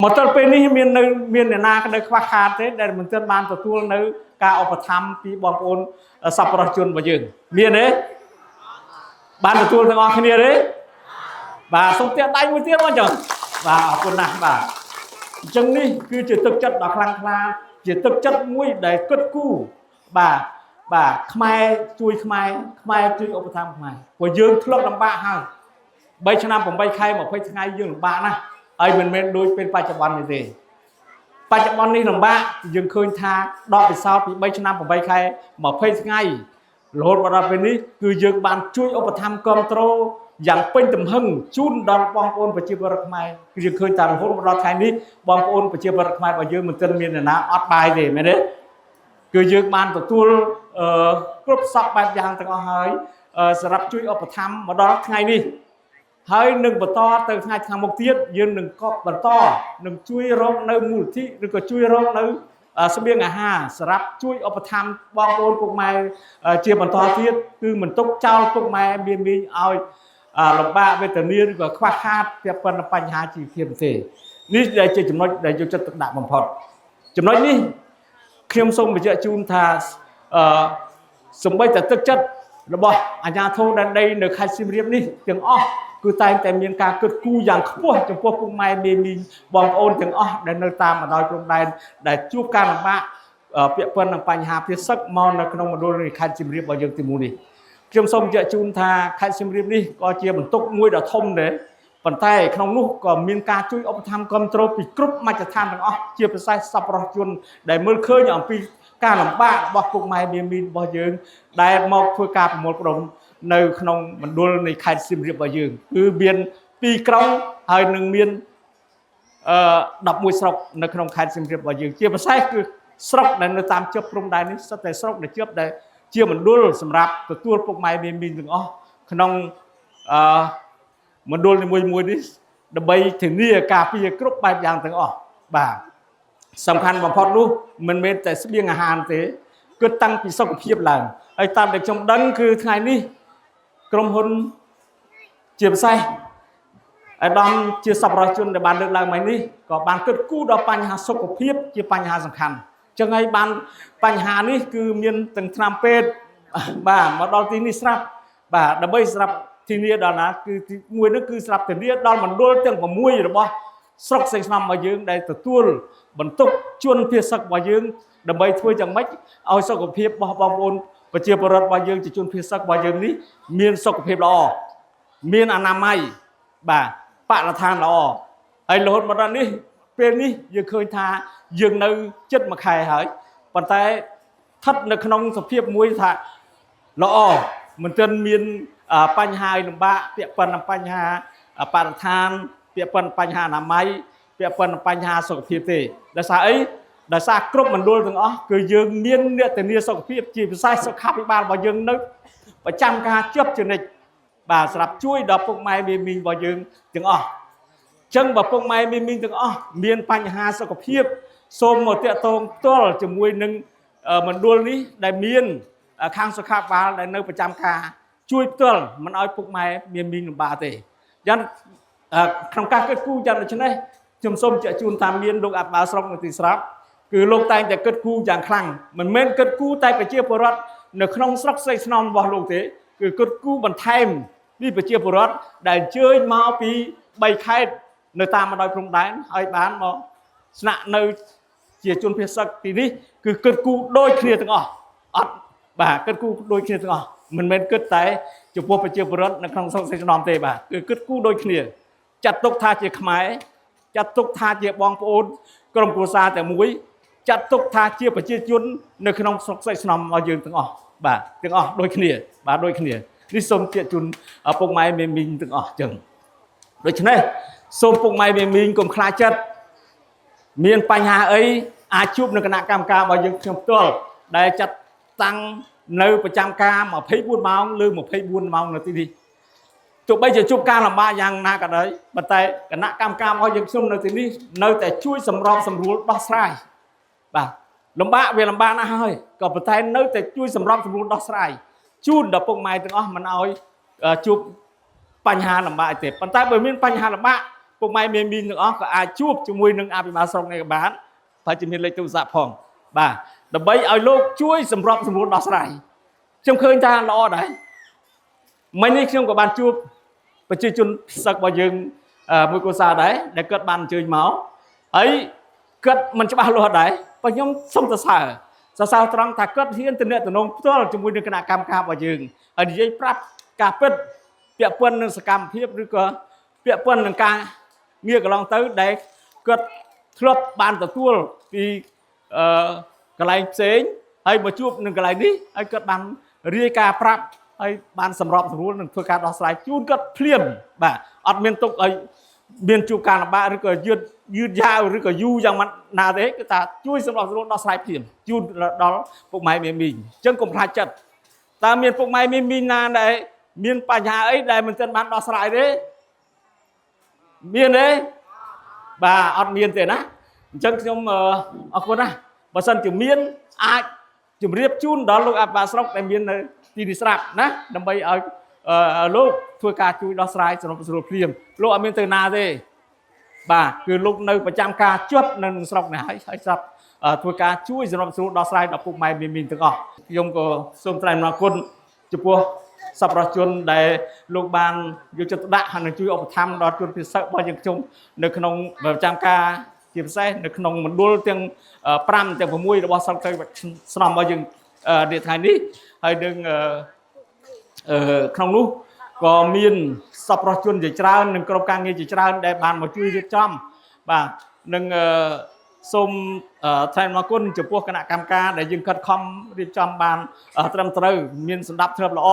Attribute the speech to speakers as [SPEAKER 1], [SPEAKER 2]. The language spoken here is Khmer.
[SPEAKER 1] មកទល់ពេលនេះមាននៅមានអ្នកណានៅខ្វះខាតទេដែលមិនទាន់បានទទួលនៅការឧបត្ថម្ភពីបងប្អូនសប្បុរសជនរបស់យើងមានទេបានទទួលទាំងអស់គ្នាទេបាទសូមផ្ទះដៃមួយទៀតមកចឹងបាទអរគុណណាស់បាទអញ្ចឹងនេះគឺជាទឹកចិត្តដ៏ខ្លាំងក្លាជាទឹកចិត្តមួយដែលគិតគូរបាទបាទខ្មែរជួយខ្មែរខ្មែរជួយឧបត្ថម្ភខ្មែរព្រោះយើងធ្លាប់លំបាកហើយ3ឆ្នាំ8ខែ20ថ្ងៃយើងលំបាកណាស់ហើយមិនមែនដូចពេលបច្ចុប្បន្ននេះទេ បច្ចុប្បន្ននេះលំបាកយើងឃើញថាដកពិសោធន៍ពី3ឆ្នាំ8ខែ20ថ្ងៃរហូតមកដល់ពេលនេះគឺយើងបានជួយឧបត្ថម្ភគ្រប់គ្រងយ៉ាងពេញទំហឹងជូនដល់បងប្អូនប្រជាពលរដ្ឋខ្មែរគឺយើងឃើញថារហូតមកដល់ថ្ងៃនេះបងប្អូនប្រជាពលរដ្ឋខ្មែររបស់យើងមិនទាន់មានអ្នកណាអត់បាយទេមែនទេគឺយើងបានទទួលអឺគ្រប់សពបែបយ៉ាងទាំងអស់ហើយអឺសម្រាប់ជួយឧបត្ថម្ភមកដល់ថ្ងៃនេះ ហើយនឹងបន្តទៅថ្ងៃខាងមុខទៀតយើងនឹងក៏បន្តនឹងជួយរកនៅមូលនិធិឬក៏ជួយរកនៅស្បៀងអាហារសម្រាប់ជួយឧបត្ថម្ភបងប្អូនពុកម៉ែជាបន្តទៀតគឺមិនទុកចោលពុកម៉ែមានមីងឲ្យលំបាកវេទនាឬក៏ខ្វះខាតពាក់ព័ន្ធនឹងបញ្ហាជីវភាពទេនេះដែលជាចំណុចដែលយកចិត្តទុកដាក់បំផុតចំណុចនេះខ្ញុំសូមបញ្ជាក់ជូនថាអឺសំបីតែទឹកចិត្តរបស់អាជ្ញាធរដែនដីនៅខេត្តសៀមរាបនេះទាំងអស់គឺតែងតែមានការគិតគូរយ៉ាងខ្ពស់ចំពោះពុកម៉ែមេមីងបងប្អូនទាំងអស់ដែលនៅតាមបណ្ដោយព្រំដែនដែលជួបការលំបាកពាក់ព័ន្ធនឹងបញ្ហាភាសឹកមកនៅក្នុងមណ្ឌលនៃខេត្តសៀមរាបរបស់យើងទីមួយនេះខ្ញុំសូមបញ្ជាក់ជូនថាខេត្តសៀមរាបនេះក៏ជាបន្ទុកមួយដ៏ធំដែរប៉ុន្តែក្នុងនោះក៏មានការជួយឧបត្ថម្ភគ្រប់គ្រងពីគ្រប់មជ្ឈដ្ឋានទាំងអស់ជាពិសេសសប្បុរសជនដែលមើលឃើញអំពីការលំបាករបស់ពុកម៉ែមេមីងរបស់យើងដែលមកធ្វើការប្រមូលផ្ដុំនៅក្នុងមណ្ឌលនៃខេត្តសៀមរាបរបស់យើងគឺមាន2ក្រុងហើយនឹងមានអឺ11ស្រុកនៅក្នុងខេត្តសៀមរាបរបស់យើងជាពិសេសគឺស្រុកដែលនៅតាមជាប់ព្រំដែននេះសុទ្ធតែស្រុកដែលជាប់ដែលជាមណ្ឌលសម្រាប់ទទួលពុកម៉ែមេមីងទាំងអស់ក្នុងអឺមណ្ឌលនីមួយៗនេះដើម្បីធានាការពារគ្រប់បែបយ៉ាងទាំងអស់បាទសំខាន់បំផុតនោះមិនមែនតែស្បៀងអាហារទេគិតតាំងពីសុខភាពឡើងហើយតាមដែលខ្ញុំដឹងគឺថ្ងៃនេះក្រុមហ៊ុនជាពិសេសអាដាមជាសប្បុរសជនដែលបានលើកឡើងមកនេះក៏បានគិតគូរដល់បញ្ហាសុខភាពជាបញ្ហាសំខាន់ចឹងហើយបានបញ្ហានេះគឺមានទាំងថ្នាំពេទ្យបាទមកដល់ទីនេះស្រាប់បាទដើម្បីស្រាប់ធានាដល់ណាគឺទីមួយនោះគឺស្រាប់ធានាដល់មណ្ឌលទាំង6របស់ស្រុកសេចក្ដីរបស់យើងដែលទទួលបន្ទុកជនភាសឹករបស់យើងដើម្បីធ្វើយ៉ាងម៉េចឲ្យសុខភាពរបស់បងប្អូនប្រជាពលរដ្ឋរបស់យើងជាជនភាសឹករបស់យើងនេះមានសុខភាពល្អមានអនាម័យបាទបរិស្ថានល្អហើយរហូតមកដល់នេះពេលនេះយើងឃើញថាយើងនៅចិត្តមួយខែហើយប៉ុន្តែស្ថិតនៅក្នុងសភាពមួយថាល្អមិនទាន់មានបញ្ហាលំបាកពាក់ព័ន្ធនឹងបញ្ហាបរិស្ថានពាក់ព័ន្ធបញ្ហាអនាម័យពាក់ព័ន្ធនឹងបញ្ហាសុខភាពទេដោយសារអីដោយសារគ្រប់មណ្ឌលទាំងអស់គឺយើងមានអ្នកធានាសុខភាពជាពិសេសសុខាភិបាលរបស់យើងនៅប្រចាំការជាប់ជានិច្ចបាទសម្រាប់ជួយដល់ពុកម៉ែមីមីងរបស់យើងទាំងអស់ចឹងបើពុកម៉ែមីមីងទាំងអស់មានបញ្ហាសុខភាពសូមមកតាក់ទងផ្ទាល់ជាមួយនឹងមណ្ឌលនេះដែលមានខាងសុខាភិបាលដែលនៅប្រចាំការជួយផ្ទាល់មិនឲ្យពុកម៉ែមីមីងលំបាកទេយ៉ាងក្នុងការគិតគូរយ៉ាងដូចនេះខ្ញុំសូមជជូនតាមមានលោកអភិបាលស្រុកនៅទីស្រាប់គឺលោកតែងតែគិតគូរយ៉ាងខ្លាំងមិនមែនគិតគូរតែប្រជាពលរដ្ឋនៅក្នុងស្រុកស្រីស្នំរបស់លោកទេគឺគិតគូរបន្ថែមពីប្រជាពលរដ្ឋដែលអញ្ជើញមកពី3ខេត្តនៅតាមបណ្ដោយព្រំដែនហើយបានមកស្នាក់នៅជាជនភៀសសឹកទីនេះគឺគិតគូរដូចគ្នាទាំងអស់អត់បាទគិតគូរដូចគ្នាទាំងអស់មិនមែនគិតតែចំពោះប្រជាពលរដ្ឋនៅក្នុងស្រុកស្រីស្នំទេបាទគឺគិតគូរដូចគ្នាចាត់ទុកថាជាខ្មែរចាត់ទុកថាជាបងប្អូនក្រុមគ្រួសារតែមួយចាត់ទុកថាជាប្រជាជននៅក្នុងស្រុកស្រីស្នំរបស់យើងទាំងអស់បាទទាំងអស់ដូចគ្នាបាទដូចគ្នានេះសូមជជូនពុកម៉ែមេមីងទាំងអស់ចឹងដូច្នេះសូមពុកម៉ែមេមីងកុំខ្លាចចិត្តមានបញ្ហាអីអាចជួបនៅគណៈកម្មការរបស់យើងខ្ញុំផ្ទាល់ដែលចាត់តាំងនៅប្រចាំការ24ម៉ោងឬ24ម៉ោងនៅទីនេះទោះបីជាជួបការលំបាកយ៉ាងណាក៏ដោយប៉ុន្តែគណៈកម្មការរបស់យើងខ្ញុំនៅទីនេះនៅតែជួយសម្របសម្រួលដោះស្រាយបាទលំបាកវាលំបាកណាស់ហើយក៏ប៉ុន្តែនៅតែជួយសម្របសម្រួលដោះស្រាយជូនដល់ពុកម៉ែទាំងអស់មិនឲ្យជួបបញ្ហាលំបាកទេប៉ុន្តែបើមានបញ្ហាលំបាកពុក ពុកម៉ែមេមីងទាំងអស់ក៏អាចជួបជាមួយនឹងអភិបាលស្រុកនេះក៏បានប្រហែលជាមានលេខទូរស័ព្ទផងបាទដើម្បីឲ្យលោកជួយសម្របសម្រួលដោះស្រាយខ្ញុំឃើញថាល្អដែរមិញនេះខ្ញុំក៏បានជួបប្រជាជនសឹករបស់យើងមួយគ្រួសារដែរដែលគាត់បានអញ្ជើញមកហើយគាត់មិនច្បាស់លាស់ដែរប៉ុន្តែខ្ញុំសូមសរសើរសរសើរត្រង់ថាគាត់ហ៊ានទំនាក់ទំនងផ្ទាល់ជាមួយនឹងគណៈកម្មការរបស់យើងហើយនិយាយប្រាប់ការពិតពាក់ព័ន្ធនឹងសកម្មភាពឬក៏ពាក់ព័ន្ធនឹងការងារកន្លងទៅដែលគាត់ធ្លាប់បានទទួលពីកន្លែងផ្សេងហើយមកជួបនឹងកន្លែងនេះហើយគាត់បានរាយការណ៍ប្រាប់ហើយបានសម្របសម្រួលនឹងធ្វើការដោះស្រាយជូនគាត់ភ្លាមបាទអត់មានទុកឲ្យមានជួបការលំបាកឬក៏យឺតយឺតយ៉ាវឬក៏យូរយ៉ាងម៉េចណាទេគឺថាជួយសម្របសម្រួលដោះស្រាយភ្លាមជូនដល់ពុកម៉ែមេមីងអញ្ចឹងកុំខ្លាចចិត្តតើមានពុកម៉ែមេមីងណាដែលមានបញ្ហាអីដែលមិនទាន់បានដោះស្រាយទេមានទេបាទអត់មានទេណាអញ្ចឹងខ្ញុំអរគុណណាស់បើសិនជាមានអាចជម្រាបជូនដល់លោកអភិបាលស្រុកដែលមាននៅទីនេះស្រាប់ណាដើម្បីឲ្យលោកធ្វើការជួយដោះស្រាយសម្របសម្រួលភ្លាមលោកអត់មានទៅណាទេបាទគឺលោកនៅប្រចាំការជាប់នៅក្នុងស្រុកនេះហើយហើយស្រាប់ធ្វើការជួយសម្របសម្រួលដោះស្រាយដល់ពុកម៉ែមីមីងទាំងអស់ខ្ញុំក៏សូមថ្លែងអំណរគុណចំពោះសប្បុរសជនដែលលោកបានយកចិត្តទុកដាក់ហើយនឹងជួយឧបត្ថម្ភដល់ជនពិសេសរបស់យើងខ្ញុំនៅក្នុងប្រចាំការជាពិសេសនៅក្នុងមណ្ឌលទាំង5ទាំង6របស់ស្រុកទៅស្នំរបស់យើងនាថ្ងៃនេះហើយនឹងក្នុងនោះក៏មានសប្បុរសជនជាច្រើននិងក្រុមការងារជាច្រើនដែលបានមកជួយរៀបចំបាទនឹងសូមថ្លែងអំណរគុណចំពោះគណៈកម្មការដែលយើងខិតខំរៀបចំបានត្រឹមត្រូវមានសម្ដាប់ធ្នាប់ល្អ